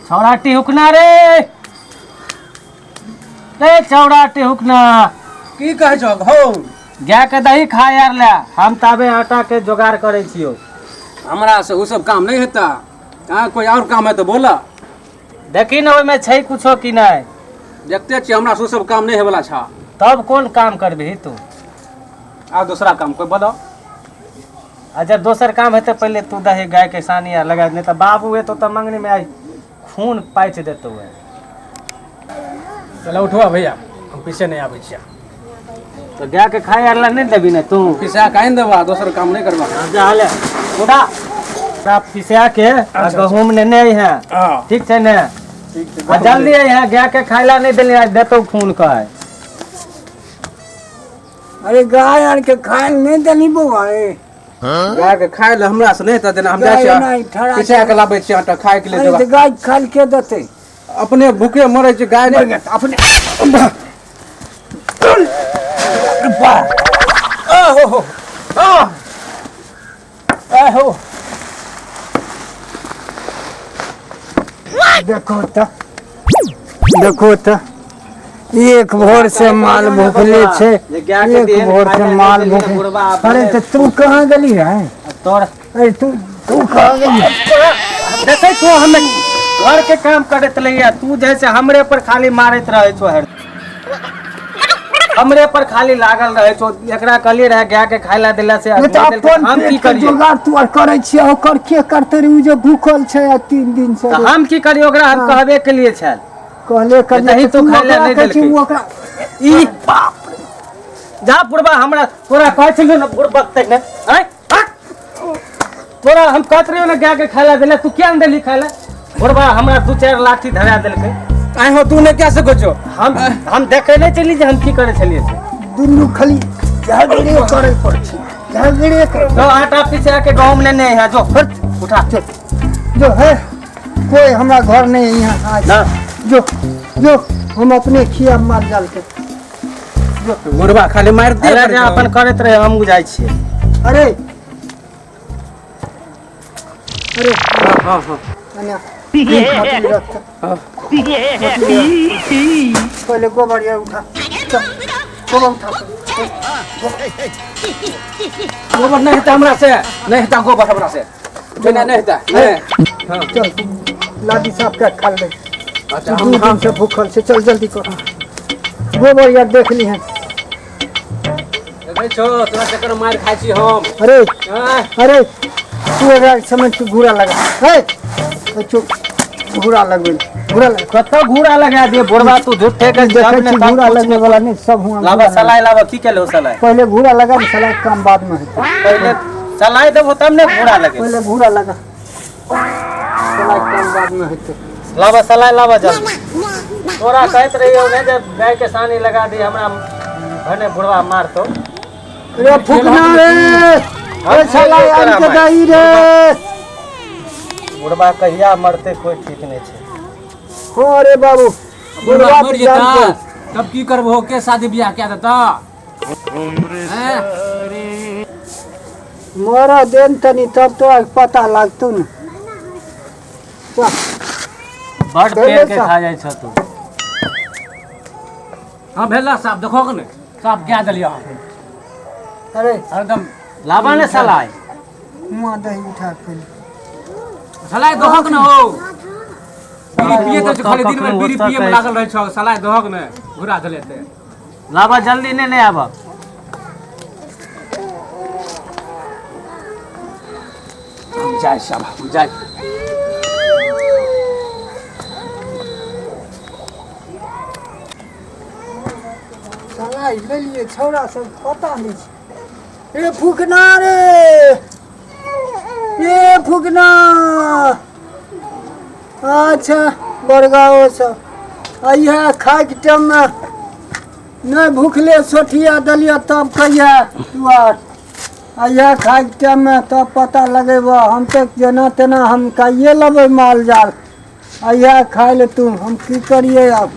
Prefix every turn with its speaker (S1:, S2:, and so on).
S1: छौड़ा टिहुकना रे, ए छौड़ा टिहुकना।
S2: की कहै छौ हौ?
S1: गाय के दही खा यार ले, हम ताबे आटा के जोगाड़ करै छियौ।
S2: हमरा से उ सब काम नहीं हेता। हाँ, कोई और काम है तो बोला।
S1: देखी ने ओहिमे छै कुछो कि नहि।
S2: देखते छियै, हमरा से उ सब काम नहीं हेवला छा।
S1: तब कोन काम करबिही तू?
S2: आ दूसरा काम कोई बोलो।
S1: आ जब दोसर काम हेतै पहिले तू दही गाय के सानी आर लगा, नहीं तऽ बाबू एतो तऽ मंगनी में आई खून पाइच देतौ।
S2: चलो उठवा भैया, हम पीछे नहीं आबै छियै।
S1: तो गाय के खाए आर ला नहीं देबी ने तू?
S2: पिसा काहे ने देबा, दोसर काम नहीं करबा।
S1: जा ले उठा, सब पिसा के आ गहूम नेने है।
S2: हाँ।
S1: ठीक छै ने?
S2: ठीक छै।
S1: आ जल्दी है, गाय के खाए ला नहीं देली, आज देतौ खून कहे।
S3: अरे गाय आर के खाए नहीं देली बौआ रे।
S2: गाय के खाए ले हमरा से नहीं हेतै देना, हम जाइ
S3: गाय नहि,
S2: छियै
S3: ठड़ा
S2: पिसा के लाबै छियै आटा खाए के लिए।
S3: अरे
S2: देबा
S3: तऽ गाय खाए के देतै?
S2: अपने भूखे मरै छै गाय नहीं।
S3: अपने
S2: आहो आह आहो।
S3: देखो तऽ, देखो तऽ, एक भोर से माल भूखले छै।
S1: जे गाय के
S3: एक
S1: देहन
S3: भोर से
S1: खाए ला
S3: माल
S1: नहीं देली,
S3: भूखले।
S1: बुढ़बा
S3: अरे तऽ तू कहाँ गेली है?
S1: तोर
S3: अरे तू तू कहाँ गेली?
S1: देखै छो, हमे घर के काम करैत रहियै, तू जैसे हमरे पर खाली मारैत रहै छो, हर हमरे पर खाली लागल रहै छो। एकरा कहलियै रहे गाय के खाय ला देला से
S3: नहि तऽ
S1: नहीं देलकै,
S3: अपन
S1: हम की
S3: पेट के
S1: करियै?
S3: जोगाड़ तू आर करै छियै, ओकर के करतै रे? उ जे भूखल छै आ 3 दिन से।
S1: तऽ हम की करियै ओकरा? हम कहबे के लिए छल।
S3: कहले कहले
S1: दही तो खाय ला
S3: ओकरा
S1: नहि
S3: कहै छी,
S1: देलकै।
S3: उ ओकरा
S1: ई बाप रे, जा बुढ़बा, हमरा तोरा कहै छलियौ ने बुढ़बक तक ने आँय हट। तोरा हम कहत रहियौ ने गाय के खाय ला देला, तू किया ने देली खाय ला? बुढ़बा हमरा दू चारि लाठी धरा देलकै।
S2: आइ हो, तू नहीं क्या सकै छो।
S1: हम देखै नहि छलियै जे हम की करै छलियै से।
S3: दुनू खाली झगड़े करै पर छै, झगड़े कर।
S1: तो आटा पिसा के गहूम लेने है, जो हट, उठा।
S3: चल जो है, कोई हमरा घर नहीं है यहाँ आज।
S1: ना।
S3: जो जो, हम अपने खिया माल जाल के।
S2: बुढ़बा खाली मारि दे।
S1: अरे जे अपन करैत रहे, हम जाइ छियै।
S3: अरे अरे।
S2: हाँ हाँ।
S3: अन्या, ई खातिर रख त। पहले गोबर ये उठा, चल, गोबर उठा।
S2: गोबर नहीं हेतै हमरा से, नहीं हेतै गोबर हमरा से, बिना नहीं हेतै नहीं।
S3: चल तू लादी साफ कर खा ले।
S2: अच्छा।
S3: दू
S2: हम
S3: दिन से भूखल से, चल जल्दी कर, गोबर यार देख ली है।
S2: देखै छो, तोरा चक्कर मारि खाइ छी हम।
S3: अरे।
S2: आँय,
S3: अरे तू एकरा समझ, तू घूरा लगा है, ए चुप, घूरा लगबे, घूरा लगा।
S1: कतऽ घूरा लगा दिए बुढ़बा तू झूठे के?
S3: देखै
S1: जब ने
S3: छी
S1: तब
S3: घूरा
S1: कुछ
S3: लगबे
S1: ने
S3: वाला नहीं सब हुआ।
S1: लाबा
S3: घूरा लगा।
S1: सलाइ लाबा, की केलहो सलाइ?
S3: पहले घूरा लगा, सलाइ के काम बाद में हेतै।
S1: पहिले सलाइ देबो तब ने घूरा लगे।
S3: पहले घूरा लगा, सलाइ के काम बाद में हेतै।
S1: लाबा सलाइ, लाबा जल्दी। तोरा कहैत रहियौ ने जे गाय के सानी लगा दी, हमरा भने बुढ़वा मारतौ।
S3: रे फुकना रे, ए सलाइ आनि के दही रे।
S1: बुढ़वा कहिया मरतै कोई ठीक नहि छै।
S3: हाँ रे बाबू,
S2: बुढ़बा
S3: बुढ़वा
S2: मरि
S3: तऽ जान
S2: जेता
S3: के।
S2: तब की करबहो? के शादी बियाह कए देता? हैं?
S3: मरऽ देन तनी, तब तो पता लागतौ ने। चल।
S1: बड
S3: भेलै
S1: पेड़ के
S3: साहब।
S1: खा जाइ छ तू।
S2: हाँ भेला साफ, देखो के ने साफ कए देलियै हम।
S3: अरे।
S2: हरदम।
S1: लाबा ने सलाइ।
S3: मुँह दही उठा पहिले।
S2: सलाइ दहक ने हो, बीड़ी पिए तऽ खाली दिन में
S1: कखनो
S2: बीड़ी
S1: ओतऽ
S2: पिए में
S1: कहै
S2: लागल रहै छौ, सलाइ दहक ने, घुरा देले ते।
S1: लाबा जल्दी, नहि नहि आबऽ।
S2: हम जाइ छी आब, हम जाइ।
S3: सलाइ लेलियै, छौड़ा सब पता नहि छै। रे फुकना रे, ए फुकना। अच्छा बड़गाओ सब अइहे खाइके टाइममे, नहि भूखले सोठिया देलियै तब कहिया तू आर अइहे खाइके टाइममे, तब पता लगेबह। हम तऽ जेना तेना हम खाइए लेबै माल जाल। अइहे खाइ ले तू, हम की करियै आब?